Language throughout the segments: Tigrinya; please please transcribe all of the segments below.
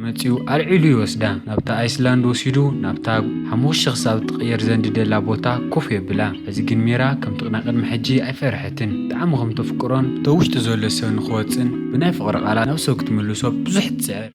መጺኡ ኣልዒሉ ይወስዳ። ናብታ ኣይስላንድ ወሲዱ ናብታ ሓሙሽተ ክሳብ ትቕየር ዘንድደላ ቦታ ኮፍ የብላ። እዚ ግን ሜራ ከምቲ ናይ ቅድሚ ሕጂ ኣይፈርሐትን። ብጣዕሚ ከም ተፍቅሮን እቲ ውሽጡ ዘሎ ሰብ ንኽወጽን ብናይ ፍቕሪ ቃላት ናብ ሰብ ክትምልሶ ብዙሕ ትጽዕር።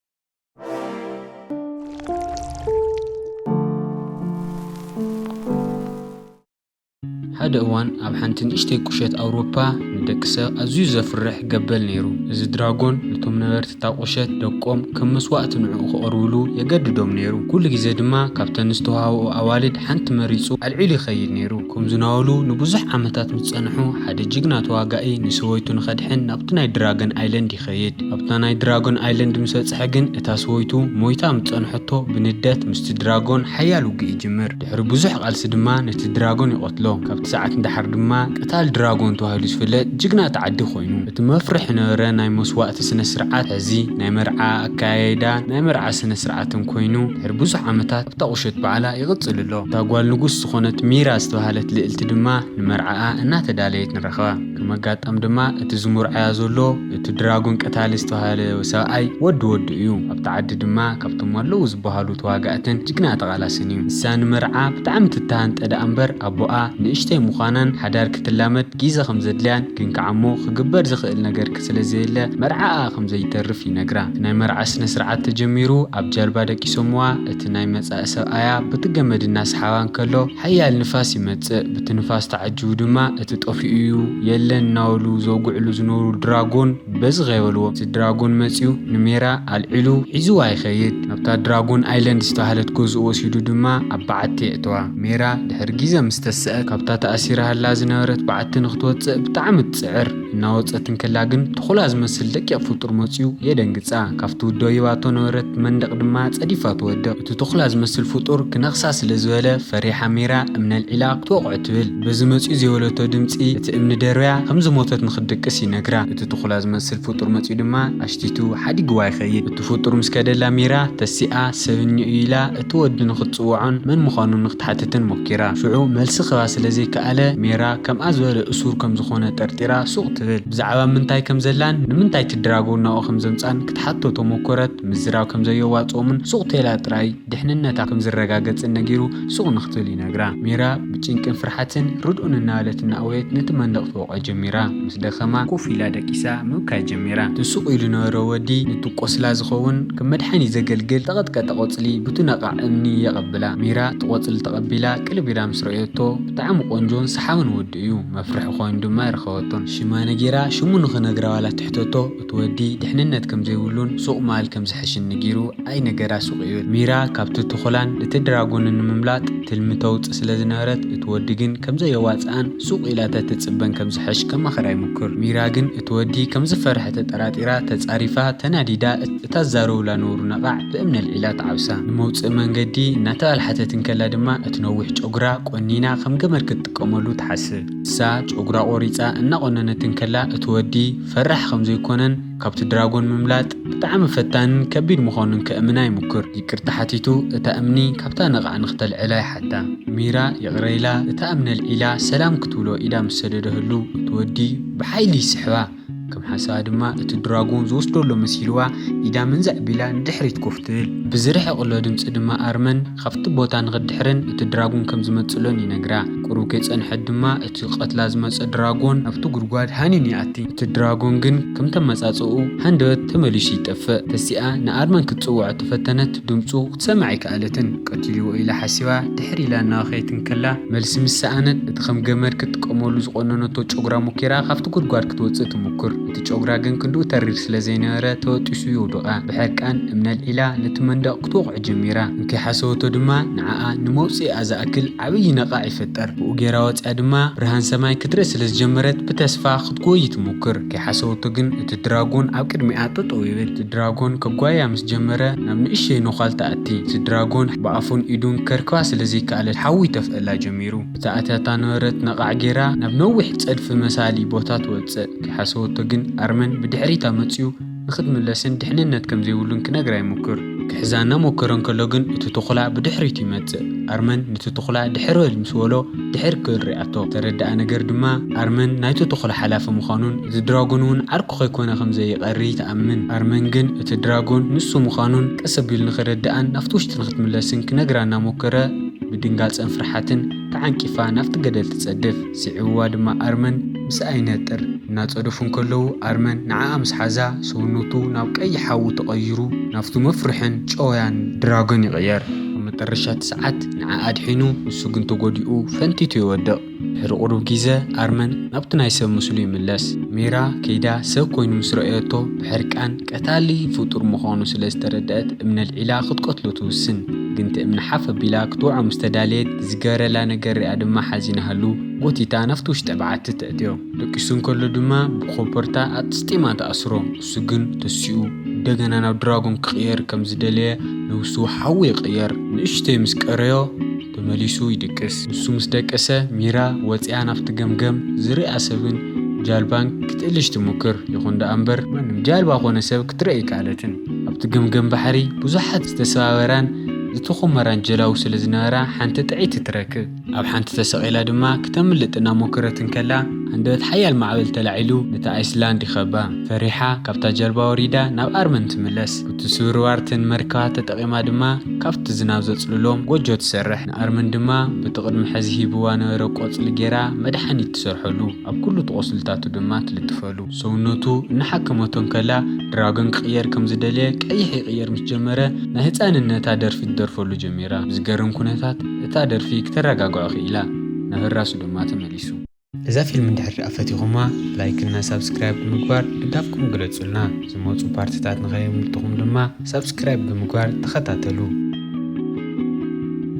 ሓደ እዋን ኣብ ሓንቲ ንእሽተይ ቁሸት ኣውሮፓ ንደቂ ሰብ ኣዝዩ ዘፍርሕ ገበል ነይሩ። እዚ ድራጎን ነቶም ነበርቲ እታ ቁሸት ደቆም ከም መስዋእቲ ንዕኡ ከቕርብሉ የገድዶም ነይሩ። ኩሉ ግዜ ድማ ካብተን ዝተዋህበኦ ኣዋልድ ሓንቲ መሪጹ ኣልዒሉ ይኸይድ ነይሩ። ከምዚ ናበሉ ንብዙሕ ዓመታት ምስ ጸንሑ፣ ሓደ ጅግና ተዋጋኢ ንሰበይቱ ንኸድሕን ናብቲ ናይ ድራገን ኣይለንድ ይኸይድ። ኣብታ ናይ ድራጎን ኣይለንድ ምስ በጽሐ ግን እታ ሰበይቱ ሞይታ ምስ ጸንሐቶ ብንደት ምስቲ ድራጎን ሓያል ውግእ ይጅምር። ድሕሪ ብዙሕ ቃልሲ ድማ ነቲ ድራጎን ይቐትሎ። ካብቲ ሰዓት ንደሓር ድማ ቀታል ድራጎን ተባሂሉ ዝፍለጥ ጅግና እቲ ዓዲ ኮይኑ። እቲ መፍርሒ ነበረ ናይ መስዋእቲ ስነ ስርዓት ሕዚ ናይ መርዓ ኣካያይዳ ናይ መርዓ ስነ ስርዓትን ኮይኑ ድሕሪ ብዙሕ ዓመታት ኣብታ ቁሸት በዓላ ይቕጽል ኣሎ። እታ ጓል ንጉስ ዝኾነት ሚራ ዝተባህለት ልእልቲ ድማ ንመርዓኣ እናተዳለየት ንረኽባ። ከም ኣጋጣሚ ድማ እቲ ዝምርዓያ ዘሎ እቲ ድራጎን ቀታሊ ዝተባህለ ሰብኣይ ወዲ ወዱ እዩ። ኣብቲ ዓዲ ድማ ካብቶም ኣለዉ ዝበሃሉ ተዋጋእትን ጅግና ተቓላስን እዩ። ንሳ ንመርዓ ብጣዕሚ ትተሃንጠ ደኣ እምበር ኣቦኣ ንእሽተይ ምዃናን ሓዳር ክትላመድ ግዜ ከም ዘድልያን ግን ከዓ እሞ ክግበር ዝኽእል ነገር ስለ ዘየለ መርዓኣ ከም ዘይተርፍ ይነግራ። ናይ መርዓ ስነ ስርዓት ተጀሚሩ ኣብ ጃልባ ደቂሶምዋ እቲ ናይ መጻኢ ሰብኣያ ብቲ ገመድ እናሰሓባ እንከሎ ሓያል ንፋስ ይመጽእ። ብቲ ንፋስ ተዓጅቡ ድማ እቲ ጠፊኡ እዩ የለን እናበሉ ዘውግዕሉ ዝነበሩ ድራጎን በዚ ከይበልዎ እቲ ድራጎን መጺኡ ንሜራ ኣልዒሉ ሒዝዋ ይኸይድ። ናብታ ድራጎን ኣይለንድ ዝተባህለት ገዝኡ ወሲዱ ድማ ኣብ በዓቲ የእተዋ። ሜራ ድሕሪ ግዜ ምስ ተስአ ካብታ ተኣሲራላ ዝነበረት በዓቲ ንክትወጽእ ብጣዕሚ ትጽዕር። እናወጸት እንከላ ግን ተኹላ ዝመስል ደቂቕ ፍጡር መጺኡ የደንግጻ። ካብቲ ውዶ ሂባቶ ነበረት መንደቕ ድማ ጸዲፋ ትወድቕ። እቲ ተኹላ ዝመስል ፍጡር ክነኽሳ ስለ ዝበለ ፈሪሓ ሜራ እምኒ ኣልዒላ ክትወቕዖ ትብል። በዚ መጺኡ ዘይበለቶ ድምጺ እቲ እምኒ ደርብያ ከም ዝሞተት ንክትድቅስ ይነግራ። እቲ ተኹላ ዝመስል ፍጡር መጺኡ ድማ ኣሽቲቱ ሓዲግዋ ይኸይድ። እቲ ፍጡር ምስ ከደላ ሜራ ተሲኣ ሰብ እኒኡ ኢላ እቲ ወዲ ንክትጽውዖን መን ምዃኑ ንክትሓትትን ሞኪራ። ሽዑ መልሲ ክህባ ስለ ዘይከኣለ ሜራ ከምኣ ዝበለ እሱር ከም ዝኾነ ጠርጢራ ሱቕ ትብል። ብዛዕባ ምንታይ ከም ዘላን ንምንታይ እቲ ድራጎን ናብኡ ከም ዘምጻን ክትሓቶ ተሞከረት። ምዝራብ ከም ዘየዋጽኦምን ሱቕ ተይላ ጥራይ ድሕንነታ ከም ዝረጋገጽን ነጊሩ ሱቕ ንክትብል ይነግራ። ሜራ ብጭንቅን ፍርሓትን ርድኡን እናበለት እናእወየት ነቲ መንደቕ ትወቕዖ ጀሚራ። ምስ ደኸማ ኮፍ ኢላ ደቂሳ ምብካይ ጀሚራ። እቲ ሱቕ ኢሉ ነበረ ወዲ ነቲ ቆስላ ዝኸውን ከም መድሓኒ ዘገልግል ተቐጥቀጠ ቆጽሊ ብቲ ነቓዕ እምኒ የቐብላ። ሜራ እቲ ቆጽሊ ተቐቢላ ቅልብ ኢላ ምስ ረእየቶ ብጣዕሚ ቆንጆን ሰሓብን ወዲ እዩ። መፍርሒ ኮይኑ ድማ ኣይረኸበቶን። ሽማ ነጊራ ሽሙ ንኽነግራ ዋላ ትሕተቶ እቲ ወዲ ድሕንነት ከም ዘይብሉን ሱቕ ምባል ከም ዝሕሽን ነጊሩ ኣይነገራ ሱቕ ይብል። ሚራ ካብቲ ተኹላን እቲ ድራጎንን ንምምላጥ ትልሚ ተውጽእ ስለ ዝነበረት፣ እቲ ወዲ ግን ከም ዘየዋጽኣን ሱቕ ኢላ ተትጽበን ከም ዝሕሽ ከማኽራ ይምኩር። ሚራ ግን እቲ ወዲ ከም ዝፈርሐ ተጠራጢራ፣ ተጻሪፋ፣ ተናዲዳ፣ እት-፣ እታ ዝዛረቡላ ነበሩ ነቓዕ ብእምኒ ኣልዒላ ትዓብሳ። ንመውጽኢ መንገዲ እናተባልሓተት እንከላ ድማ እቲ ነዊሕ ጨጉራ ቆኒና ከም ገመድ ክትጥቀመሉ ትሓስብ። ንሳ ጨጉራ ቆሪጻ እናቆነነት እንከላ፣ እቲ ወዲ ፈራሕ ከም ዘይኮነን ካብቲ ድራጎን ምምላጥ ብጣዕሚ ፈታንን ከቢድ ምዃኑን ከእምና ይምኩር። ይቅርታ ሓቲቱ እታ እምኒ ካብታ ነቓዕ ንክተልዕላ ይሓታ። ሚራ ይቕረ ኢላ እታ እምኒ ኣልዒላ ሰላም ክትብሎ ኢዳ ምስ ሰደደህሉ፣ እቲ ወዲ ብሓይሊ ይስሕባ። ከም ሓሳባ ድማ እቲ ድራጎን ዝወስዶ ኣሎ መሲልዋ ኢዳ ምንዛዕ ቢላ ንድሕሪት ኮፍ ትብል። ብዝርሕቕ ኣሎ ድምጺ ድማ ኣርመን ካብቲ ቦታ ንክድሕርን እቲ ድራጎን ከም ዝመጽእሎን ይነግራ። ቁሩብ ከይጸንሐት ድማ እቲ ቀትላ ዝመጸ ድራጎን ናብቲ ጉድጓድ ሃኒኑ ይኣቲ። እቲ ድራጎን ግን ከም ተመጻጽኡ ሃንደበት ተመሊሱ ይጠፍእ። ተሲኣ ንኣርመን ክትጽውዖ ተፈተነት፣ ድምጹ ክትሰምዕ ኣይከኣለትን። ቀቲልዎ ኢላ ሓሲባ ድሕር ኢላ እናበኸየት እንከላ፣ መልሲ ምስ ሰኣነት፣ እቲ ከም ገመድ ክትጥቀመሉ ዝቆነነቶ ጨጉራ ሞኪራ ካብቲ ጉድጓድ ክትወጽእ ትምኩር። እቲ ጨጉራ ግን ክንድኡ ተሪር ስለ ዘይነበረ ተበጢሱ የውድቓ። ብሕርቃን እምኒ ኣልዒላ ነቲ መንደቕ ክትወቕዖ ጀሚራ። እንከይሓሰበቶ ድማ ንዓኣ ንመውጽኢኣ ዝኣክል ዓብዪ ነቓዕ ይፈጠር። ብኡ ገይራ ወጺኣ ድማ ብርሃን ሰማይ ክትርኢ ስለ ዝጀመረት ብተስፋ ክትጎዪ ትምኩር። ከይሓሰበቶ ግን እቲ ድራጎን ኣብ ቅድሚኣ ጠጠው ይብል። እቲ ድራጎን ከጓያ ምስ ጀመረ ናብ ንእሽተይ ነዃል ትኣቲ። እቲ ድራጎን ብኣፉን ኢዱን ከርክባ ስለ ዘይከኣለ ሓዊ ይተፍአላ ጀሚሩ። እታ ኣትያታ ነበረት ነቓዕ ገይራ ናብ ነዊሕ ጸድፊ መሳሊ ቦታ ትወጽእ። ከይሓሰበቶ ግን ኣርመን ብድሕሪታ መጺኡ ንክትምለስን ድሕንነት ከም ዘይብሉን ክነግራ ይምኩር። ክሕዛ እናሞከረ እንከሎ ግን እቲ ተኹላ ብድሕሪቱ ይመጽእ። ኣርመን ነቲ ተኹላ ድሕር በል ምስ በሎ ድሕር ክብል ሪኣቶ። ተረድኣ ነገር ድማ ኣርመን ናይቲ ተኹላ ሓላፊ ምዃኑን እቲ ድራጎን እውን ዓርኩ ከይኮነ ከም ዘይቐሪ ትኣምን። ኣርመን ግን እቲ ድራጎን ንሱ ምዃኑን ቀስ ኣቢሉ ንኽረድኣን ናብቲ ውሽጢ ንኽትምለስን ክነግራ እናሞከረ ብድንጋጸን ፍርሓትን ተዓንቂፋ ናብቲ ገደል ትጸድፍ። ስዒብዋ ድማ ኣርመን ምስኣ ይነጥር። እናጸደፉ እንከለዉ ኣርመን ንዓኣ ምስ ሓዛ ሰውነቱ ናብ ቀይሕ ሓዊ ተቐይሩ ናብቲ መፍርሕን ጨውያን ድራጎን ይቕየር። ኣብ መጠረሻ እቲ ሰዓት ንዓኣ ኣድሒኑ ንሱ ግን ተጎዲኡ ፈንቲቱ ይወድቕ። ድሕሪ ቁሩብ ግዜ ኣርመን ናብቲ ናይ ሰብ ምስሉ ይምለስ። ሜራ ከይዳ ሰብ ኮይኑ ምስ ረኣየቶ ብሕርቃን ቀታሊ ፍጡር ምዃኑ ስለ ዝተረድኣት እምኒ ኣልዒላ ክትቀትሎ ትውስን። ግን እቲ እምኒ ሓፍ ኣቢላ ክትወዖ ምስ ተዳለየት ዝገበረላ ነገር ሪኣ ድማ ሓዚናሃሉ ጎቲታ ናብቲ ውሽጢ በዓቲ ተእትዮ። ደቂሱ እንከሎ ድማ ብኮቦርታ ኣጥስጢማ ትኣስሮ። እሱ ግን ተሲኡ እንደገና ናብ ድራጎን ክቕየር ከም ዝደለየ ነብሱ ሓዊ ይቕየር። ንእሽተይ ምስ ቀረዮ ተመሊሱ ይድቅስ። ንሱ ምስ ደቀሰ ሚራ ወፂኣ ናብቲ ገምገም ዝርኣ ሰብን ጃልባን ክትእልሽ ትሙክር። ይኹን ደኣ እምበር ማንም ጃልባ ኮነ ሰብ ክትርኢ ኣይከኣለትን። ኣብቲ ገምገም ባሕሪ ብዙሓት ዝተሰባበራን ዝተኾመራን ጀላቡ ስለ ዝነበራ ሓንቲ ጥዕይቲ ትረክብ። ኣብ ሓንቲ ተሰቒላ ድማ ክተምልጥ እናሞከረት እንከላ ሃንደበት ሓያል ማዕበል ተላዒሉ ነታ ኣይስላንድ ይኸባ። ፈሪሓ ካብታ ጀልባ ወሪዳ ናብ ኣርመን ትምለስ። እቲ ስብርባር እተን መርከባት ተጠቒማ ድማ ካብቲ ዝናብ ዘጽልሎም ጎጆ ትሰርሕ። ንኣርመን ድማ በቲ ቅድሚ ሕዚ ሂብዋ ነበረ ቆጽሊ ጌራ መድሓኒት ትሰርሐሉ፣ ኣብ ኩሉ እቲ ቆስልታቱ ድማ ትልጥፈሉ። ሰውነቱ እናሓከመቶ እንከላ ድራጎን ክቕየር ከም ዝደለየ ቀይሕ ይቕየር ምስ ጀመረ ናይ ህጻንነታ ደርፊ ትደርፈሉ ጀሚራ። ብዝገርም ኩነታት እታ ደርፊ ክተረጋግዖ ክኢላ፣ ናብ ህራሱ ድማ ተመሊሱ። እዛ ፊልም እንድሕር ደኣ ፈቲኹማ ላይክ እና ሳብስክራይብ ብምግባር ድጋፍኩም ግለጹልና። ዝመጹ ፓርትታት ንኸየምልጥኹም ድማ ሳብስክራይብ ብምግባር ተኸታተሉ።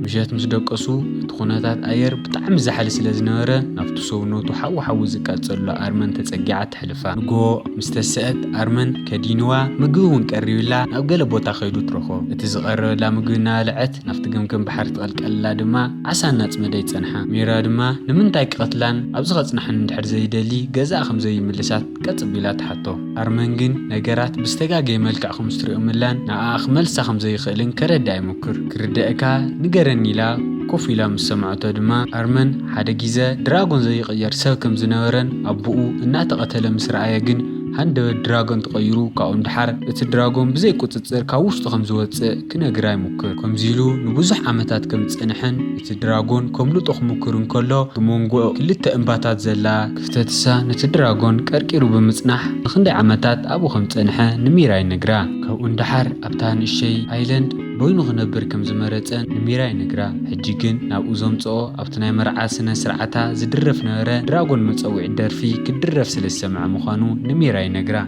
ምሸት ምስ ደቀሱ እቲ ኩነታት ኣየር ብጣዕሚ ዛሕሊ ስለ ዝነበረ ናብቲ ሰውነቱ ሓዊ ሓዊ ዝቃጸሎ ኣርመን ተጸጊዓ ተሕልፋ። ንግሆ ምስ ተሰአት ኣርመን ከዲንዋ ምግቢ እውን ቀሪብላ ናብ ገለ ቦታ ከይዱ ትረኽቦ። እቲ ዝቐረበላ ምግቢ እናበልዐት ናብቲ ገምገም ባሕሪ ትቐልቀልላ ድማ ዓሳ እናጽመደ ይጸንሓ። ሜራ ድማ ንምንታይ ክቐትላን ኣብዚ ከጽንሓን እንድሕር ዘይደሊ ገዛኣ ከም ዘይምልሳት ቀጽ ቢላ ትሓቶ። ኣርመን ግን ነገራት ብዝተጋገየ መልክዕ ከም ዝትሪኦምላን ንኣኣ ክመልሳ ከም ዘይኽእልን ከረድኣ ይሞክር። ክርደእካ ንገረኒ ኢላ ኮፍ ኢላ ምስ ሰምዐቶ ድማ ኣርመን ሓደ ግዜ ድራጎን ዘይቕየር ሰብ ከም ዝነበረን ኣቦኡ እናተቐተለ ምስ ረኣየ ግን ሃንደበት ድራጎን ተቐይሩ ካብኡ ንደሓር እቲ ድራጎን ብዘይ ቁጽጽር ካብ ውሽጡ ከም ዝወጽእ ክነግራ ይሙክር። ከምዚ ኢሉ ንብዙሕ ዓመታት ከም ዝጸንሐን እቲ ድራጎን ከምልጦ ክሙክር እንከሎ ብመንጎ ክልተ እምባታት ዘላ ክፍተትሳ ነቲ ድራጎን ቀርቂሩ ብምጽናሕ ንኽንደይ ዓመታት ኣብኡ ከም ዝጸንሐ ንሚራ ይነግራ። ካብኡ ንደሓር ኣብታ ንእሸይ ኣይለንድ በይኑ ክነብር ከም ዝመረጸን ንሚራ ይነግራ። ሕጂ ግን ናብኡ ዘምጽኦ ኣብቲ ናይ መርዓ ስነ ስርዓታ ዝድረፍ ነበረ ድራጎን መጸውዒ ደርፊ ክድረፍ ስለ ዝሰምዐ ምዃኑ ንሚራ ይነግራ።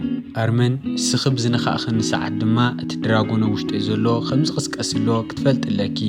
ኣርመን እስኺ ብዝነኻእኽኒ ሰዓት ድማ እቲ ድራጎን ኣብ ውሽጠይ ዘሎ ከም ዝቕስቀስ ኣሎ ክትፈልጢ ኣለኪ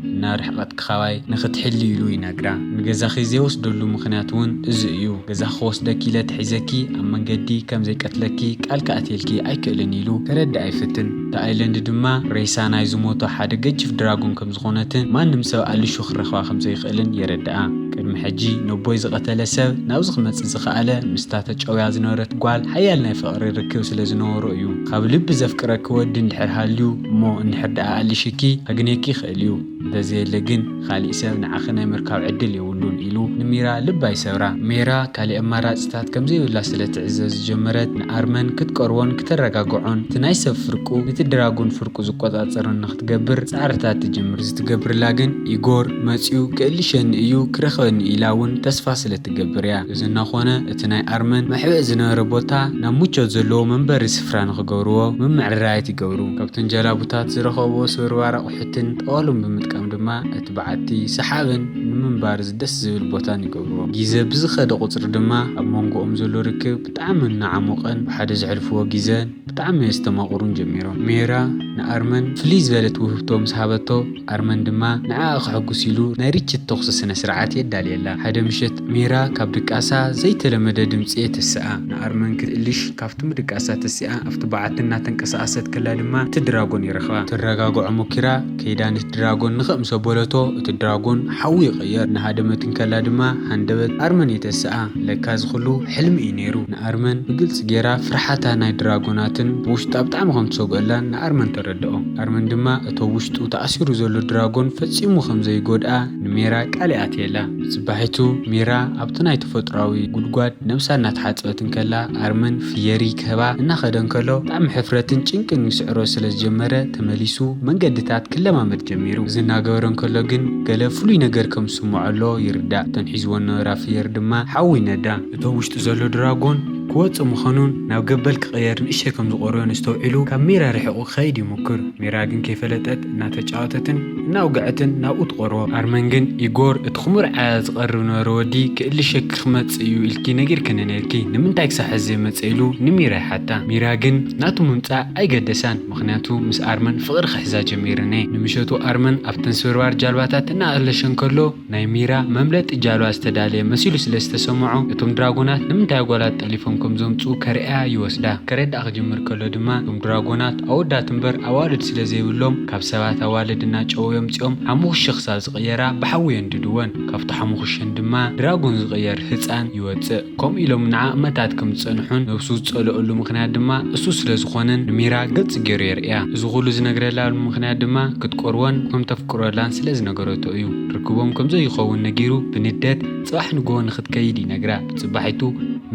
እና ርሕቐትኪ ካባይ ንኽትሕሊ ኢሉ ይነግራ። ንገዛኺ ዘይወስደሉ ምኽንያት እውን እዚ እዩ። ገዛኺ ክወስደኪ ኢለ ተሒዘኪ ኣብ መንገዲ ከም ዘይቀትለኪ ቃል ክኣትየልኪ ኣይክእልን ኢሉ ከረድኣ ይፍትን። እታ ኣይለንድ ድማ ሬሳ ናይ ዝሞቶ ሓደ ገጅፍ ድራጎን ከም ዝኾነትን ማንም ሰብ ኣልሹ ክረኽባ ከም ዘይኽእልን የረድኣ። ቅድሚ ሕጂ ነቦይ ዝቐተለ ሰብ ናብዚ ክመጽእ ዝኸኣለ ምስታ ተጨውያ ዝነበረት ጓል ሓያል ናይ ፍቕሪ ርክብ ስለ ዝነበሮ እዩ። ካብ ልቢ ዘፍቅረኪ ወዲ እንድሕር ሃልዩ እሞ እንድሕር ደኣ ኣልሽኪ ከግንየኪ ይኽእል እዩ። እንተዘየለ ግን ካሊእ ሰብ ንዓኺ ናይ ምርካብ ዕድል የብሉን ኢሉ ንሚራ ልባ ይሰብራ። ሜራ ካሊእ ኣማራጺታት ከም ዘይብላ ስለ ትዕዘብ ዝጀመረት ንኣርመን ክትቀርቦን ክተረጋግዖን እቲ ናይ ሰብ ፍርቁ ነቲ ድራጎን ፍርቁ ዝቆጻጸርን ንኽትገብር ጻዕርታት ትጅምር። ዝትገብርላ ግን ኢጎር መጺኡ ክእልሸኒ እዩ ክረኽበኒ ኢላ እውን ተስፋ ስለ ትገብር እያ። እዚ እናኾነ እቲ ናይ ኣርመን መሕብኢ ዝነበረ ቦታ ናብ ምቾት ዘለዎ መንበሪ ስፍራ ንኽገብርዎ ምምዕርራያት ይገብሩ። ካብተን ጀላቡታት ዝረኸብዎ ስብርባር ኣቑሑትን ጠዋሉን ብምጥቃም ድማ እቲ በዓቲ ሰሓብን ንምንባር ደስ ዝብል ቦታን ይገብርዎ። ግዜ ብዝኸደ ቁጽሪ ድማ ኣብ መንጎኦም ዘሎ ርክብ ብጣዕሚ እናዓሞቐን ብሓደ ዘሕልፍዎ ግዜን ብጣዕሚ የስተማቕሩን ጀሚሮም። ሜራ ንኣርመን ፍልይ ዝበለት ውህብቶ ምስ ሃበቶ ኣርመን ድማ ንዓኣ ከሐጉስ ኢሉ ናይ ርችት ተኹሲ ስነ ስርዓት የዳልየላ። ሓደ ምሸት ሜራ ካብ ድቃሳ ዘይተለመደ ድምጺ የተስኣ። ንኣርመን ክትእልሽ ካብቲ ምድቃሳ ተሲኣ ኣብቲ በዓቲ እናተንቀሳቐሰት ከላ ድማ እቲ ድራጎን ይረኽባ። ትረጋግዖ ሞኪራ ከይዳ ነቲ ድራጎን ንኽእ ምስ ኣበለቶ እቲ ድራጎን ሓዊ ይቕየር። እናሃደመት እንከላ ድማ ድማ ሃንደበት ኣርመን የተስኣ። ለካ እዚ ኩሉ ሕልሚ እዩ ነይሩ። ንኣርመን ብግልጺ ጌራ ፍርሓታ ናይ ድራጎናትን ብውሽጣ ብጣዕሚ ከም ትሰግኦላን ንኣርመን ተረድኦ። ኣርመን ድማ እቶ ውሽጡ ተኣሲሩ ዘሎ ድራጎን ፈጺሙ ከም ዘይጎድኣ ንሜራ ቃል ይኣትየላ። ብጽባሒቱ ሜራ ኣብቲ ናይ ተፈጥሮኣዊ ጉድጓድ ነብሳ እናተሓጽበት እንከላ ኣርመን ፍየሪ ክህባ እናኸደ እንከሎ ብጣዕሚ ሕፍረትን ጭንቅን ይስዕሮ ስለ ዝጀመረ ተመሊሱ መንገድታት ክለማመድ ጀሚሩ። እዚ እናገበረ እንከሎ ግን ገለ ፍሉይ ነገር ከም ዝስምዖ ኣሎ ይርዳእ። እተን ሒዝወን ነበራ ፍየር ድማ ሓዊ ይነዳ። እቶ ውሽጡ ዘሎ ድራጎን ክወጽእ ምዃኑን ናብ ገበል ክቕየር ንእሽተይ ከም ዝቖርዮን ኣስተውዒሉ ካብ ሜራ ርሒቑ ክኸይድ ይሙክር። ሜራ ግን ከይፈለጠት እናተጫወተትን እናውግዐትን ናብኡ ትቐርቦ። ኣርመን ግን ኢጎር እቲ ክምርዓያ ዝቐርብ ነበረ ወዲ ክእልሸኪ ክመጽእ እዩ ኢልኪ ነጊርክኒ ነይርኪ፣ ንምንታይ ክሳብ ሕዚ ዘይመጸ ኢሉ ንሚራ ይሓታ። ሚራ ግን ናቱ ምምጻእ ኣይገደሳን፣ ምኽንያቱ ምስ ኣርመን ፍቕሪ ክሕዛ ጀሚርኒ። ንምሸቱ ኣርመን ኣብተን ስብርባር ጃልባታት እናኣለሸ እንከሎ ናይ ሚራ መምለጢ ጃልባ ዝተዳለየ መሲሉ ስለ ዝተሰምዖ፣ እቶም ድራጎናት ንምንታይ ኣጓላት ጠሊፎም ከም ዘምጽኡ ከርእያ ይወስዳ። ከረድኣ ክጅምር ከሎ ድማ፣ እቶም ድራጎናት ኣወዳት እምበር ኣዋልድ ስለ ዘይብሎም፣ ካብ ሰባት ኣዋልድ እናጨወዩ ኣምጺኦም ሓሙኽሺ ክሳብ ዝቕየራ ብሓዊ የንድድወን። ካብቲ ሓሙኽሽን ድማ ድራጎን ዝቕየር ህጻን ይወጽእ። ከምኡ ኢሎም ንዓመታት ከም ዝጸንሑን ነብሱ ዝጸልኦሉ ምኽንያት ድማ እሱ ስለ ዝኾነን ንሚራ ግልጺ ገይሩ የርእያ። እዚ ኩሉ ዝነግረላሉ ምኽንያት ድማ ክትቆርቦን ከም ተፍቅረላን ስለ ዝነገረቶ እዩ። ርክቦም ከም ዘይኸውን ነጊሩ ብንደት ጽባሕ ንግሆ ንኽትከይድ ይነግራ። ብጽባሒቱ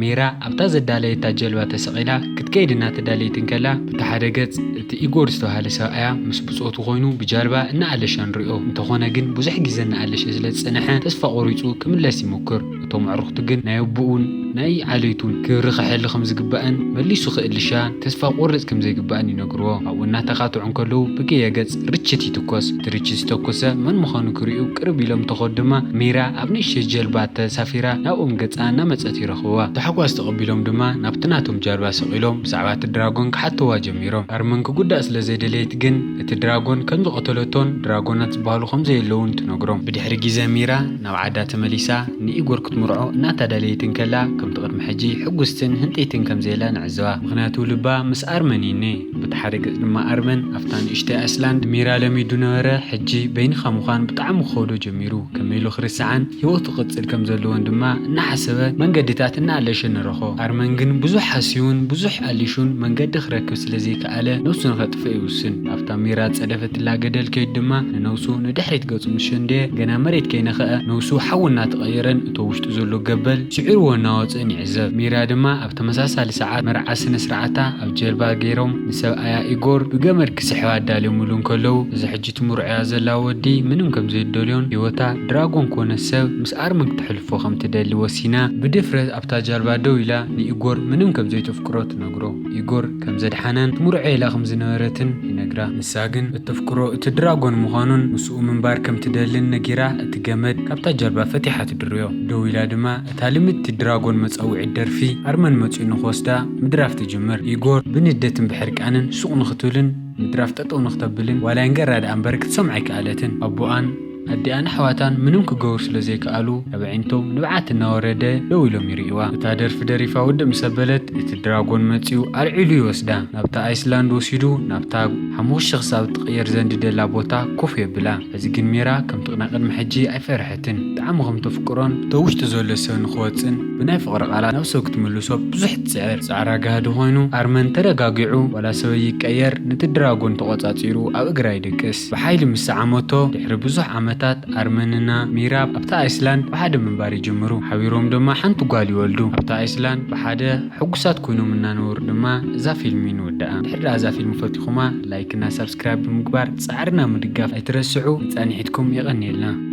ሜራ ኣብታ ዘዳለየታ ጀልባ ተሰቒላ ክትከይድ እናተዳለየት እንከላ፣ ብቲ ሓደ ገጽ እቲ ኢጎር ዝተባህለ ሰብኣያ ምስ ብጾቱ ኮይኑ ብጃልባ እናኣለሸ ንሪኦ። እንተኾነ ግን ብዙሕ ግዜ እናኣለሸ ስለ ዝጸንሐ ተስፋ ቆሪጹ ክምለስ ይሞክር። እቶም ኣዕሩኽቱ ግን ናይ ኣቦኡን ናይ ዓሌቱን ክብሪ ክሕሊ ከም ዝግባእን መሊሱ ክእልሻ ተስፋ ቆርጽ ከም ዘይግባእን ይነግርዎ። ኣብኡ እናተኻትዑ እንከለዉ ብገየ ገጽ ርችት ይትኮስ። እቲ ርችት ዝተኮሰ መን ምዃኑ ክርእዩ ቅርብ ኢሎም እንተኸዱ ድማ ሜራ ኣብ ንእሽተይ ጀልባ ተሳፊራ ናብኦም ገጻ እናመጸት ይረኽብዋ። ታሕጓስ ተቐቢሎም ድማ ናብቲ ናቶም ጃልባ ሰቒሎም ብዛዕባ እቲ ድራጎን ክሓትዋ ጀሚሮም። ኣርመን ክጉዳእ ስለ ዘይደለየት ግን እቲ ድራጎን ከም ዝቐተለቶን ድራጎናት ዝበሃሉ ከም ዘየለውን ትነግሮም። ብድሕሪ ግዜ ሚራ ናብ ዓዳ ተመሊሳ ንኢጎር ክትምርዖ እናተዳለየት እንከላ፣ ከምቲ ቅድሚ ሕጂ ሕጉስትን ህንጥይትን ከም ዘየላ ንዕዘባ። ምኽንያቱ ልባ ምስ ኣርመን እዩ እኔ። በቲ ሓደ ገጽ ድማ ኣርመን ኣብታ ንእሽተይ ኣይስላንድ ሚራ ለሚዱ ነበረ፣ ሕጂ በይንኻ ምዃን ብጣዕሚ ክኸብዶ ጀሚሩ። ከመይ ኢሉ ክርስዓን ህይወቱ ክቕጽል ከም ዘለዎን ድማ እናሓሰበ መንገድታት እናኣለሸ ንረኾ። ኣርመን ግን ብዙሕ ሓስዩን ብዙሕ ኣሊሹን መንገዲ ክረክብ ስለ ዘይከኣለ ነብሱ ንኸጥፍእ ይውስን። ኣብታ ሚራ ጸደፈትላ ገደል ከይድ ድማ ንነብሱ ንድሕሪት ገጹ ምስ ሸንደየ፣ ገና መሬት ከይነኸአ ነብሱ ሓዊ እናተቐየረን እቶ ውሽጡ ዘሎ ገበል ስዒርዎ እናወጽእን ይዕዘብ። ሚራ ድማ ኣብ ተመሳሳሊ ሰዓት መርዓ ስነ ስርዓታ ኣብ ጀልባ ገይሮም ንሰብኣያ ኢጎር ብገመድ ክስሕባ ኣዳልዮምሉ እንከለዉ፣ እዚ ሕጂ ትምርዖያ ዘላ ወዲ ምንም ከም ዘይደልዮን ህይወታ ድራጎን ኮነ ሰብ ምስ ኣርመን ክተሕልፎ ከም ትደሊ ወሲና ብድፍረት ኣብታ ጃልባ ደው ኢላ ንኢጎር ምንም ከም ዘይተፍቅሮ ትነግሮ። ኢጎር ከም ዘድሓናን ትምርዖ ኢላ ከም ዝነበረትን ይነግራ። ንሳ ግን እተፍቅሮ እቲ ድራጎን ምዃኑን ምስኡ ምንባር ከም ትደልን ነጊራ እቲ ገመድ ካብታ ጃልባ ፈቲሓ ትድርዮ። ደው ኢላ ድማ እታ ልምድቲ ድራጎን መጻውዒት ደርፊ ኣርመን መጺኡ ንኽወስዳ ምድራፍ ትጅምር። ኢጎር ብንደትን ብሕርቃንን ሱቕ ንኽትብልን ምድራፍ ጠጠው ንኽተብልን ዋላ እንገራ ደኣ እምበር ክትሰምዖ ኣይከኣለትን። ኣቦኣን ኣዲኣን ኣሕዋታን ምንም ክገብሩ ስለ ዘይከኣሉ ካብ ኣዒንቶም ንብዓት እናወረደ ደው ኢሎም ይርእይዋ። እታ ደርፊ ደሪፋ ውድእ ምስ ኣበለት እቲ ድራጎን መጺኡ ኣልዒሉ ይወስዳ። ናብታ ኣይስላንድ ወሲዱ ናብታ ሓሙኽሽቲ ክሳብ እትቕየር ዘንድደላ ቦታ ኮፍ የብላ። እዚ ግን ሜራ ከምቲ ናይ ቅድሚ ሕጂ ኣይፈርሐትን። ብጣዕሚ ከም ተፍቅሮን እቶ ውሽጢ ዘሎ ሰብ ንኽወጽእን ብናይ ፍቕሪ ቃላት ናብ ሰብ ክትምልሶ ብዙሕ ትጽዕር። ጻዕራ ጋህዲ ኮይኑ ኣርመን ተረጋጊዑ ዋላ ሰበይ ይቀየር ነቲ ድራጎን ተቖጻጺሩ ኣብ እግራ ይደቅስ። ብሓይሊ ምስ ሰዓመቶ ድሕሪ ብዙሕ ዓመታት ኣርመንና ሚራ ኣብታ ኣይስላንድ ብሓደ ምንባር ይጅምሩ። ሓቢሮም ድማ ሓንቲ ጓል ይወልዱ። ኣብታ ኣይስላንድ ብሓደ ሕጉሳት ኮይኖም እናነበሩ ድማ እዛ ፊልሚ ንወድኣ። ድሕሪ ደኣ እዛ ፊልሚ ፈቲኹማ ላይክ እና ሳብስክራይብ ብምግባር ጻዕርና ምድጋፍ ኣይትረስዑ። ንጻንሒትኩም የቐንየልና።